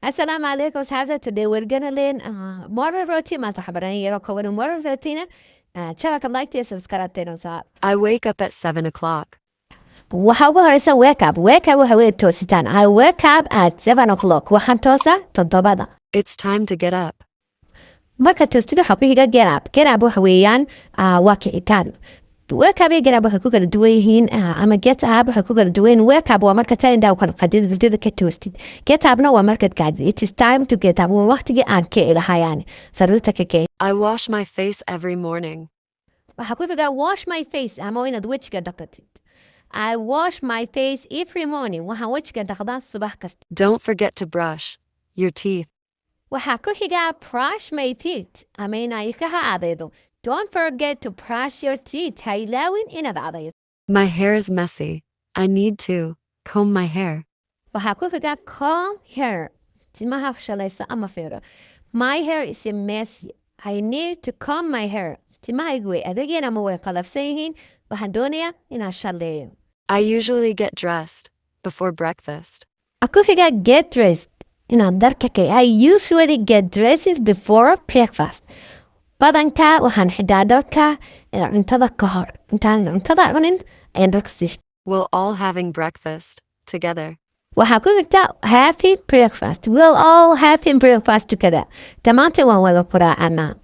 Assalamu alaikum, asxaabta. Today we're gonna learn morning routine. Maanta waxaan baranaya yaroo kooban oo morning routine. Channelka like iyo subscribe teeno saa. I wake up at 7 o'clock. Waxa ugu horeysa wake up. Wake up waxa weeye toositaan. I wake up at 7 o'clock. Waxaan toosaa 7-da. It's time to get up. Marka toostida waxaa ku xiga get up. Get up waxa weeyaan waa kicitaan. Wake up iyo get up waxay ku kala duwan yihiin, ama get up waxay ku kala duwan yihiin. Wake up waa marka taa indhaha kala qadid, hurdada ka toostid. Get upna waa markaad kacdid. It is time to get up. Waa waqtigii aan kici lahaa, yani sariirta ka kici. I wash my face every morning. Waxaa ku xiga wash my face, ama inaad wejiga dhaqatid. I wash my face every morning. Waxaan wejiga dhaqdaa subax kasta. Don't forget to brush your teeth. Waxaa ku xiga brush my teeth, ama inaa ilkaha cadaydo. Don't forget to brush your teeth. Ha ilaawin inaad cadaydo. My hair is messy. I need to comb my hair. Waxaa ku xiga comb hair, timaha shalayso ama feero. My hair is messy. I need to comb my hair. Timahaygu way adagyihiin ama way qalafsan yihiin. Waxaan doonayaa inaan shaleeyo. I usually get dressed before breakfast. Waxaa ku xiga get dressed, inaad dharka ka. I usually get dressed before breakfast. Badanka waxaan xidhaa dharka cuntada ka hor. Intaan cuntada cunin ayaan dharka sii. We'll all having breakfast together. Waxaa ku xigta happy breakfast. We'll all having breakfast together. Dhammaanteen waan wada quraacanaa.